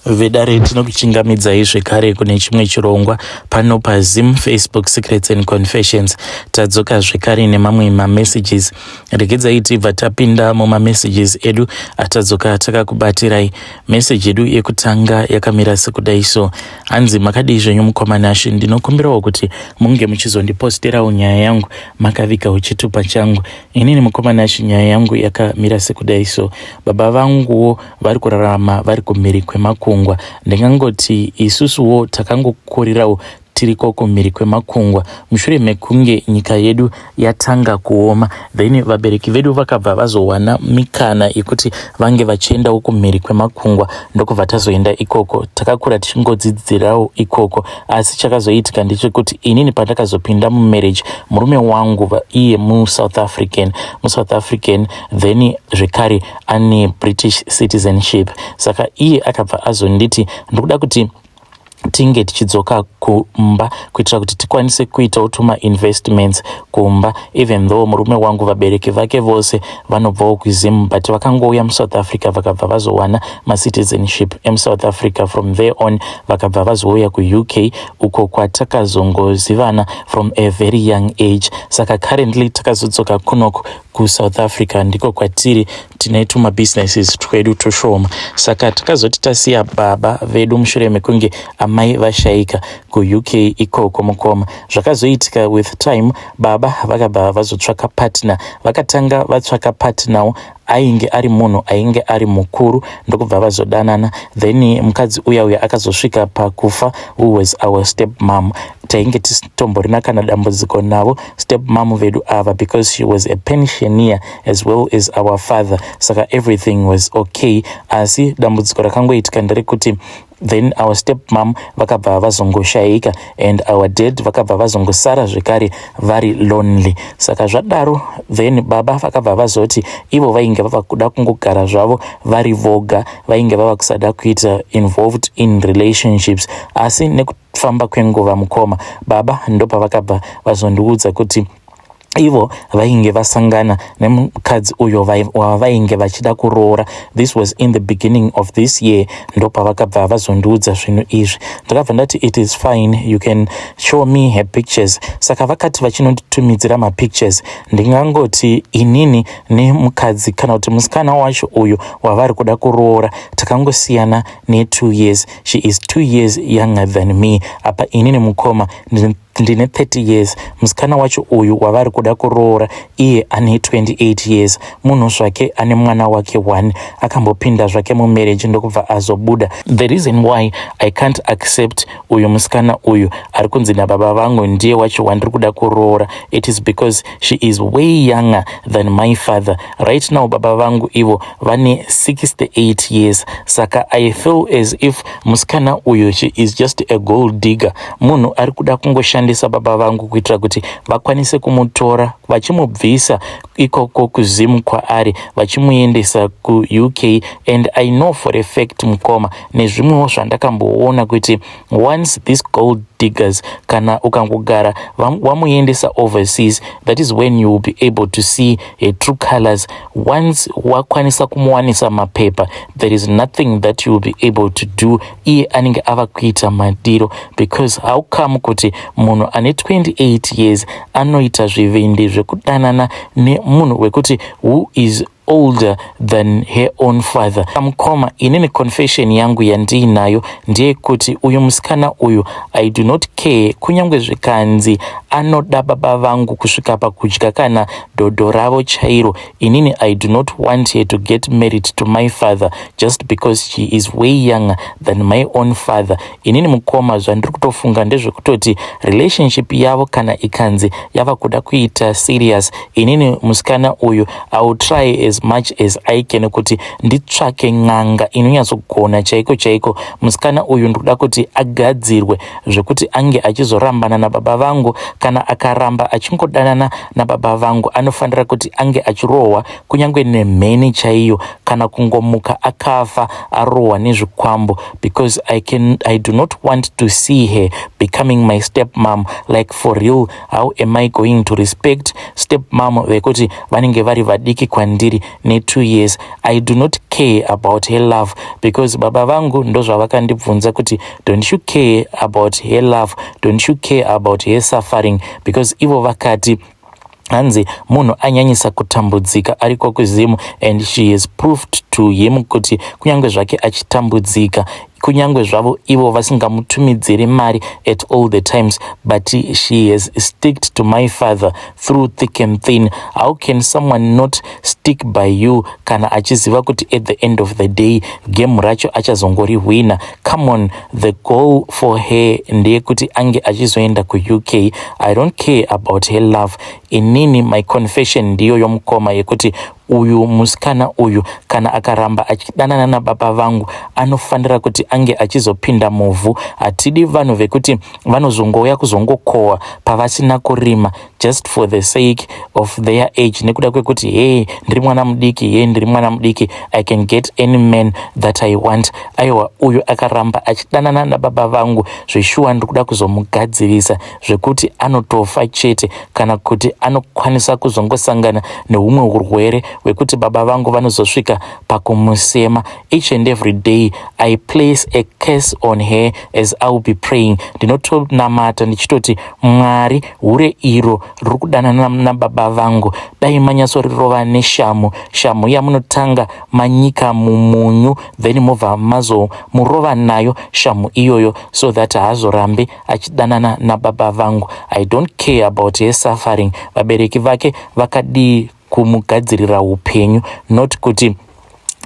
Vedare, tinokuchingamidzai zvekare kune chimwe chirongwa pano paZim Facebook Secrets and Confessions. Tadzoka zvekare nemamwe mamessages. Regedzai tibva tapinda mumamessages edu atadzoka takakubatirai. Message yedu yekutanga yakamira sekudai so. Hanzi, "Makadii zvenyu mukoma Nashe? Ndinokumbirawo kuti munge muchizondiposterawo nyaya yangu makavigawo chitupa changu. Inini mukoma Nashe, nyaya yangu yakamira sekudai so. Baba vanguwo vari kurarama vari kumhiri kwemakungwa. Ndingangoti isusuwo takangokurirawo tiriko kumhiri kwemakungwa. Mushure mekunge nyika yedu yatanga kuoma, then vabereki vedu vakabva vazowana mikana yekuti vange vachiendawo kumhiri kwemakungwa, ndokubva tazoenda ikoko. Takakura tichingodzidzirawo ikoko. Asi chakazoitika ndechekuti inini pandakazopinda mumarriage, murume wangu iye muSouth African, muSouth African, then zvekare ane British citizenship. Saka iye akabva azonditi ndikuda kuti tinge tichidzoka kumba kuitira kuti tikwanise kuitawo tumainvestments kumba, even though murume wangu vabereki vake vose vanobvawo kuZim, but vakangouya muSouth Africa, vakabva vazowana macitizenship emuSouth Africa. From there on vakabva vazouya kuUK, uko kwatakazongozivana from a very young age. Saka currently takazodzoka kunoko kuSouth Africa, ndiko kwatiri, tine tumabusinesses twedu tushoma. Saka takazoti tasiya baba vedu mushure mekunge amai vashayika kuUK ikoko. Mukoma, zvakazoitika with time, baba vakabva vazotsvaka partner. Vakatanga vatsvaka partnerwo ainge ari munhu ainge ari mukuru, ndokubva vazodanana. Then mukadzi uya uya akazosvika pakufa, who was our step mom. Tainge tisitomborina kana dambudziko navo step mom vedu ava, because she was a pensioner as well as our father, saka everything was okay. Asi dambudziko rakangoitika nderekuti then our step mom vakabva vazongoshayika and our dad vakabva vazongosara zvekare vari lonely. Saka zvadaro, then baba vakabva vazoti ivo vainge vava kuda kungogara zvavo vari voga, vainge vava kusada kuita involved in relationships. Asi nekufamba kwenguva, mukoma, baba ndopavakabva vazondiudza kuti ivo vainge vasangana nemukadzi uyo wavainge vachida kuroora. This was in the beginning of this year. Ndopavakabva vazondiudza zvinhu izvi. Ndakabva ndati, "It is fine, you can show me her pictures." Saka vakati vachinonditumidzira mapictures, ndingangoti inini nemukadzi, kana kuti musikana wacho uyu wavari kuda kuroora, takangosiyana ne2 years. She is 2 years younger than me. Apa inini mukoma ndine 30 years, musikana wacho uyu wavari kuda kuroora iye ane 28 years. Munhu zvake ane mwana wake 1, akambopinda zvake mumarriage ndokubva azobuda. The reason why I can't accept uyu musikana uyu ari kunzi nababa vangu ndiye wacho wandiri kuda kuroora, it is because she is way younger than my father. Right now baba vangu ivo vane 68 years. Saka I feel as if musikana uyu, she is just a gold digger, munhu ari kuda kungoshandisa baba vangu kuitira kuti vakwanise kumutora vachimubvisa ikoko kuZimu kwaari vachimuendesa kuUK. And I know for a fact, mukoma, nezvimwewo zvandakamboona, kuti once this gold diggers, kana ukangogara wamuendesa overseas, that is when you will be able to see her true colors. Once wakwanisa kumuwanisa mapepa, there is nothing that you will be able to do. Iye anenge ava kuita madiro, because how come kuti munhu ane 28 years anoita zvivindi zvekudanana nemunhu wekuti who is older than her own father? Mukoma, inini confession yangu yandiinayo ndeyekuti uyu musikana uyu, I do not care kunyange zvikanzi anoda baba vangu kusvika pakudya kana dhodho ravo chairo, inini I do not want her to get married to my father just because she is way younger than my own father. Inini mukoma, zvandiri kutofunga ndezvekutoti relationship yavo kana ikanzi yava kuda kuita serious, inini musikana uyu I will try as much as I can kuti nditsvake n'anga inonyatsogona chaiko chaiko. Musikana uyu ndikuda kuti agadzirwe zvekuti ange achizorambana nababa vangu. Kana akaramba achingodanana nababa vangu, anofanira kuti ange achirohwa kunyange nemheni chaiyo, kana kungomuka akafa arohwa nezvikwambo, because I do not want to see her becoming my step mom. Like, for real, how am I going to respect step mom vekuti vanenge vari vadiki kwandiri? ne2 years. I do not care about her love because baba vangu ndozvavakandibvunza kuti, "Don't you care about her love? Don't you care about her suffering?" Because ivo vakati hanzi munhu anyanyisa kutambudzika ariko kuZimu, and she has proved to him kuti kunyange zvake achitambudzika, kunyange zvavo ivo vasingamutumidziri mari at all the times, but she has sticked to my father through thick and thin. How can someone not stick by you kana achiziva kuti at the end of the day game racho achazongorihwina? Come on, the goal for her ndeyekuti ange achizoenda kuUK. I don't care about her love. Inini my confession ndiyo yomukoma yekuti uyu musikana uyu, kana akaramba achidanana nababa vangu, anofanira kuti ange achizopinda muvhu. Hatidi vanhu vekuti vanozongouya kuzongokohwa pavasina kurima just for the sake of their age, nekuda kwekuti, "Hey, ndiri mwana mudiki, hey, ndiri mwana mudiki, I can get any man that I want." Aiwa, uyu akaramba achidanana nababa vangu, zveshuwa ndiri kuda kuzomugadzirisa zvekuti anotofa chete, kana kuti anokwanisa kuzongosangana neumwe urwere hwekuti baba vangu vanozosvika pakumusema. Each and every day I place a curse on her as I will be praying. Ndinotonamata ndichitoti, "Mwari, hure iro riri kudanana nababa vangu, dai manyatsorirova neshamu, shamu yamunotanga manyika mumunyu, then mobva mazomurova nayo shamu iyoyo, so that haazorambi achidanana nababa vangu." I don't care about her suffering. Vabereki vake vakadii kumugadzirira upenyu, not kuti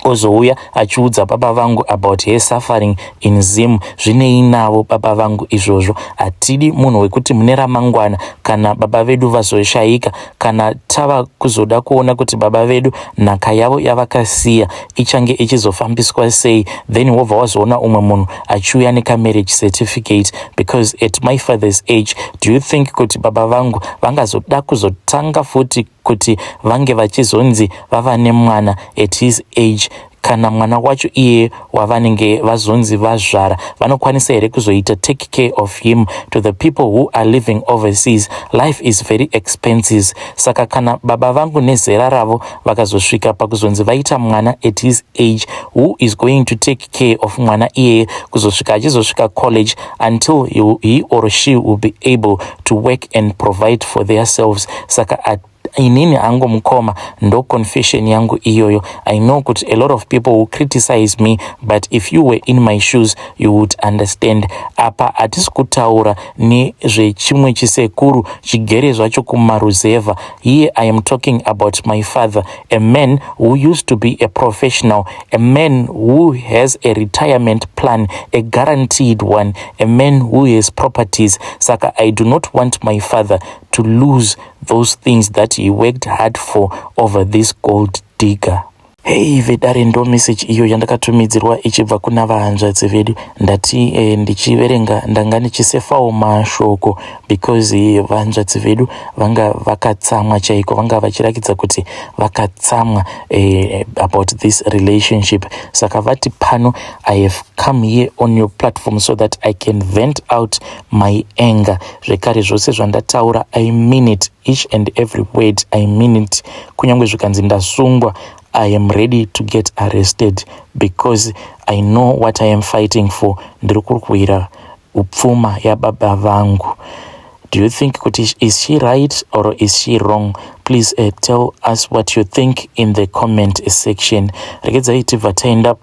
ozouya achiudza baba vangu about her suffering in Zim? Zvinei navo baba vangu izvozvo? Hatidi munhu wekuti mune ramangwana, kana baba vedu vazoshayika, kana tava kuzoda kuona kuti baba vedu nhaka yavo yavakasiya ichange ichizofambiswa sei, then wobva wazoona umwe munhu achiuya nekamarriage certificate. Because at my father's age, do you think kuti baba vangu vangazoda kuzotanga futi kuti vange vachizonzi vava nemwana at his age? Kana mwana wacho iye wavanenge vazonzi vazvara, vanokwanisa here kuzoita take care of him? To the people who are living overseas, life is very expensive. Saka kana baba vangu nezera ravo vakazosvika pakuzonzi vaita mwana at his age, who is going to take care of mwana iyeye kuzosvika achizosvika college, until he or she will be able to work and provide for theirselves? Saka inini hangu mukoma, ndo confession yangu iyoyo. I know kuti a lot of people will criticize me, but if you were in my shoes, you would understand. Apa hatisi kutaura nezvechimwe chisekuru chigere zvacho kumaruzevha. Here I am talking about my father, a man who used to be a professional, a man who has a retirement plan, a guaranteed one, a man who has properties. Saka I do not want my father to lose those things that he worked hard for over this gold digger. Hei vedare, ndo meseji iyo yandakatumidzirwa ichibva kuna vahanzvadzi vedu. Ndati ndichiverenga ndanga ndichisefawo mashoko because vahanzvadzi vedu vanga vakatsamwa chaiko, vanga vachirakidza kuti vakatsamwa about this relationship. Saka vati pano, "I have come here on your platform so that I can vent out my anger. Zvekare zvose zvandataura, I mean it, each and every word I mean it. Kunyange zvikanzi ndasungwa, I am ready to get arrested because I know what I am fighting for. Ndiri kurwira upfuma yababa vangu." Do you think kuti is she right or is she wrong? Please tell us what you think in the comment section. Regedzai tibva taenda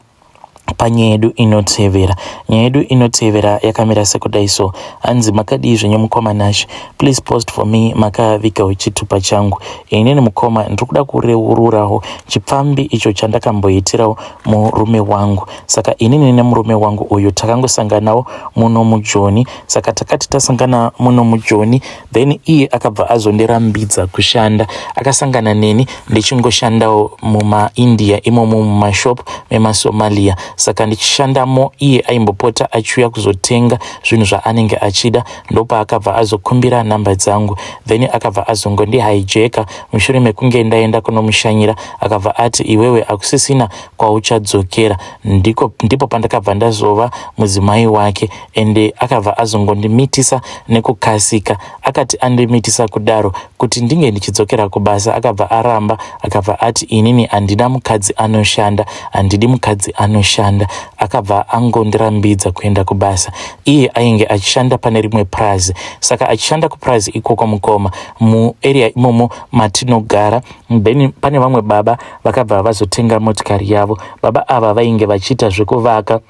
panyaya yedu inotevera. Nyaya yedu inotevera yakamira sekudai so. Hanzi, "Makadii zvenyu mukoma Nash? Please post for me makavigawo chitupa changu. Inini mukoma ndiri kuda kureururawo chipfambi icho chandakamboitirawo murume wangu. Saka inini nemurume wangu uyu takangosanganawo muno muJoni. Saka takati tasangana muno muJoni, then iye akabva azondirambidza kushanda. Akasangana neni ndichingoshandawo mumaIndia imomo, mumashop memaSomalia. Saka ndichishandamo iye aimbopota achiuya kuzotenga zvinhu zvaanenge achida. Ndopaakabva azokumbira nhamba dzangu, then akabva azongondihijacka mushure mekunge ndaenda kunomushanyira. Akabva ati, "Iwewe hakusisina kwauchadzokera." Ndiko ndipo pandakabva ndazova mudzimai wake, ende akabva azongondimitisa nekukasika. Akati andimitisa kudaro, kuti ndinge ndichidzokera kubasa, akabva aramba. Akabva ati, "Inini handina mukadzi anoshanda, handidi mukadzi anoshanda." Akabva angondirambidza kuenda kubasa. Iye ainge achishanda pane rimwe prazi. Saka achishanda kuprazi ikoko, mukoma, muarea imomo matinogara, then pane vamwe baba vakabva vazotenga motikari yavo. Baba ava vainge vachiita zvekuvaka.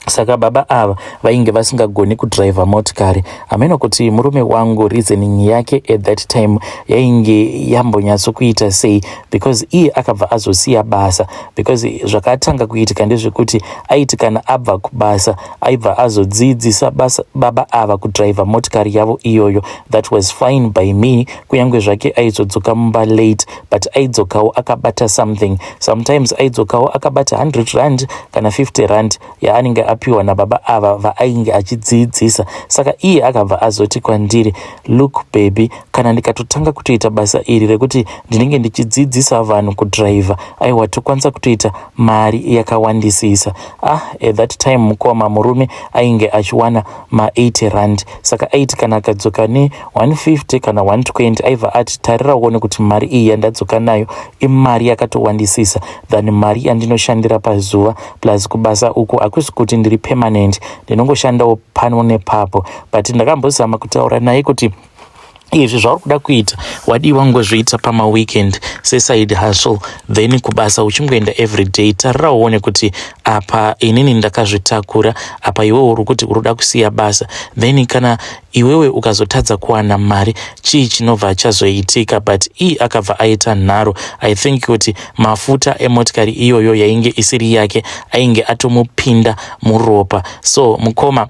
Saka baba ava vainge vasingagoni kudhiraivha motikari. Hameno kuti murume wangu reasoning yake at that time yainge yambonyatsokuita sei, because iye akabva azosiya basa, because zvakatanga kuitika ndezvekuti aiti kana abva kubasa, aibva azodzidzisa basa baba ava kudhiraivha motikari yavo iyoyo. That was fine by me. Kunyange zvake aizodzoka mumba late, but aidzokawo akabata something. Sometimes aidzokawo akabata 100 rand kana 50 rand yaanenge apiwa nababa ava vaainge achidzidzisa. Saka iye akabva azoti kwandiri, "Look baby, kana ndikatotanga kutoita basa iri rekuti ndinenge ndichidzidzisa vanhu kudhiraivha, aiwa, tokwanisa kutoita mari yakawandisisa." Ah, at that time, mukoma, murume ainge achiwana ma80 rand. Saka aiti kana akadzoka ne150 kana 120, aibva ati, "Tarira uone kuti mari iyi yandadzoka nayo imari yakatowandisisa than mari yandinoshandira pazuva. Plus kubasa uku hakusi kuti ndiri permanent, ndinongoshandawo pano nepapo." But ndakambozama kutaura naye kuti izvi zvauri kuda kuita, wadii wangozviita pamaweekend seside hustle, then kubasa uchingoenda everyday? Tarira uone kuti apa inini ndakazvitakura, apa iwewe uri kuti uri kuda kusiya basa. Then kana iwewe ukazotadza kuwana mari, chii chinobva chazoitika? But ii akabva aita nharo. I think kuti mafuta emotikari iyoyo yainge isiri yake ainge atomupinda muropa. So mukoma,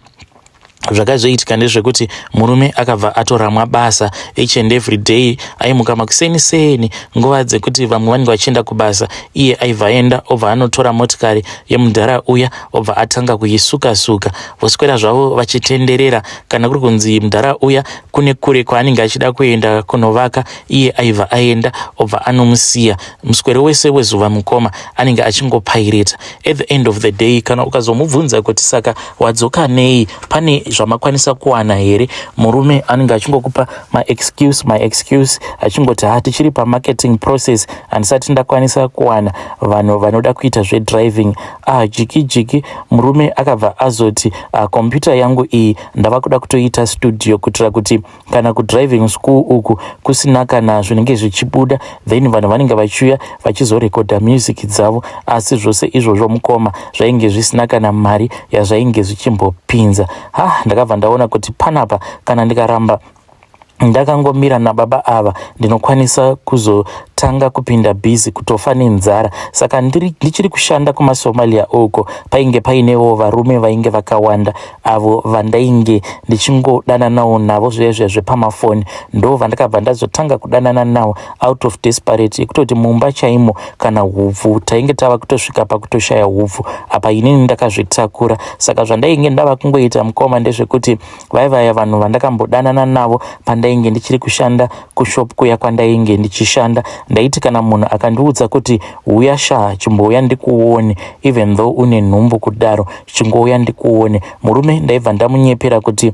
zvakazoitika ndezvekuti murume akabva atoramwa basa. Each and every day aimuka makuseni seni, nguva dzekuti vamwe vanenge vachienda kubasa, iye aibva aenda, obva anotora motikari yemudhara uya, obva atanga kuisuka-suka, voswera zvavo vachitenderera. Kana kuri kunzi mudhara uya kune kure kwaanenge achida kuenda kunovaka, iye aibva aenda, obva anomusiya. Muswero wese wezuva, mukoma, anenge achingopaireta. At the end of the day, kana ukazomubvunza kuti, "Saka wadzoka nei? Pane zvamakwanisa kuwana here?" murume anenge achingokupa maexcuse, maexcuse, achingoti, "Ha, tichiri pamarketing process, handisati ndakwanisa kuwana vanhu vanoda kuita zvedriving." Ah, jiki jiki, murume akabva azoti, "Computer yangu iyi ndava kuda kutoita studio, kuitira kuti kana kudriving school uku kusina kana zvinenge zvichibuda, then vanhu vanenge vachiuya vachizorekodha music dzavo." Asi zvose izvozvo, mukoma, zvainge zvisina kana mari yazvainge zvichimbopinza. Ha, ndakabva ndaona kuti panapa kana ndikaramba ndakangomira nababa ava, ndinokwanisa kuzotanga kupinda busy kutofa nenzara. Saka ndichiri kushanda kumaSomalia uko, painge painewo varume vainge vakawanda avo vandainge ndichingodananawo navo zviya zviya zvepamafoni. Ndo vandakabva ndazotanga kudanana navo out of desperate, yekutoti mumba chaimo kana hupfu tainge tava kutosvika pakutoshaya hupfu, apa inini ndakazvitakura. Saka zvandainge ndava kungoita, mukoma, ndezvekuti vaivaya vanhu vandakambodanana navo pandainge ndichiri kushanda kushop kuya kwandainge ndichishanda, ndaiti kana munhu akandiudza kuti, "Uya sha, chimbouya ndikuone, even though une nhumbu kudaro, chingouya ndikuone," murume ndaibva ndamunyepera kuti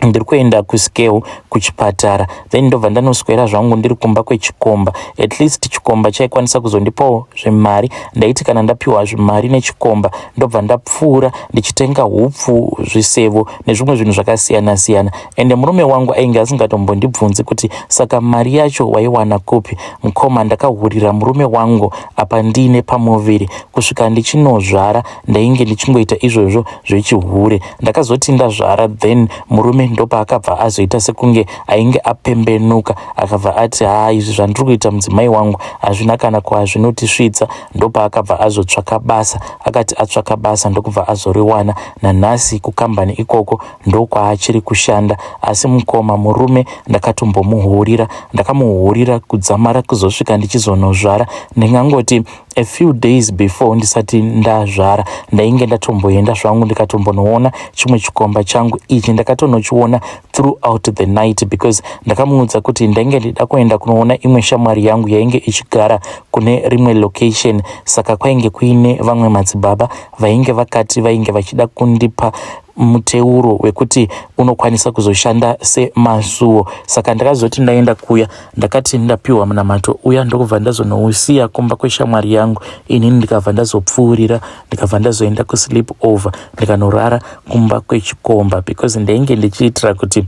ndiri kuenda kuscale kuchipatara, then ndobva ndanoswera zvangu ndiri kumba kwechikomba. At least chikomba chaikwanisa kuzondipawo zvemari. Ndaiti kana ndapiwa zvimari nechikomba, ndobva ndapfuura ndichitenga hupfu, zvisevo nezvimwe zvinhu zvakasiyana-siyana. Ende murume wangu ainge asingatombondibvunzi kuti, "Saka mari yacho waiwana kupi?" Mukoma, ndakahurira murume wangu apa ndiine pamuviri kusvika ndichinozvara. Ndainge ndichingoita izvozvo zvechihure. Ndakazoti ndazvara, then murume ndopaakabva azoita sekunge ainge apembenuka. Akabva ati, "Ha, izvi zvandiri kuita mudzimai wangu hazvina kana kwazvinotisvitsa." Ndopaakabva azotsvaka basa. Akati atsvaka basa, ndokubva azoriwana. Nanhasi kukambani ikoko ndokwaachiri kushanda. Asi mukoma, murume ndakatombomuhurira, ndakamuhurira kudzamara kuzosvika ndichizonozvara. Ndingangoti A few days before ndisati ndazvara, ndainge ndatomboenda zvangu ndikatombonoona chimwe chikomba changu ichi. Ndakatonochiona throughout the night because ndakamuudza kuti ndainge ndida kuenda kunoona imwe shamwari yangu yainge ichigara kune rimwe location. Saka kwainge kuine vamwe madzibaba vainge vakati vainge vachida kundipa muteuro wekuti unokwanisa kuzoshanda semasuo. Saka ndakazoti ndaenda kuya, ndakati ndapiwa munamato uya, ndokubva ndazonousiya kumba kweshamwari yangu. Inini ndikabva ndazopfuurira, ndikabva ndazoenda kusleep over, ndikanorara kumba kwechikomba because ndainge ndichiitira kuti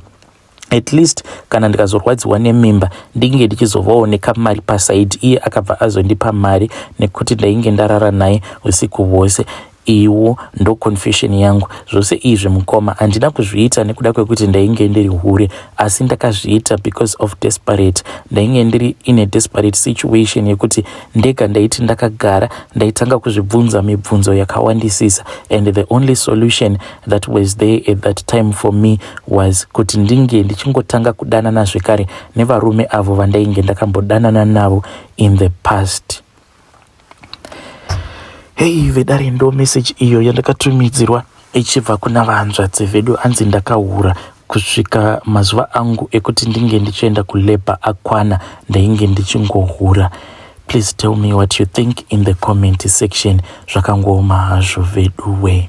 at least kana ndikazorwadziwa nemimba, ndinge ndichizovawo nekamari paside. Iye akabva azondipa mari nekuti ndainge ndarara naye usiku hwose. Iwo ndo confession yangu. Zvose izvi, mukoma, handina kuzviita nekuda kwekuti ndainge ndiri hure, asi ndakazviita because of desperate. Ndainge ndiri in a desperate situation yekuti ndega ndaiti ndakagara, ndaitanga kuzvibvunza mibvunzo yakawandisisa, and the only solution that was there at that time for me was kuti ndinge ndichingotanga kudanana zvekare nevarume avo vandainge ndakambodanana navo in the past. Hei vedare, ndo message iyo yandakatumidzirwa ichibva kuna vanzvadzi vedu. Anzi ndakahura kusvika mazuva angu ekuti ndinge ndichienda kulabour akwana, ndainge ndichingohura. Please tell me what you think in the comment section. Zvakangooma hazvo vedu we.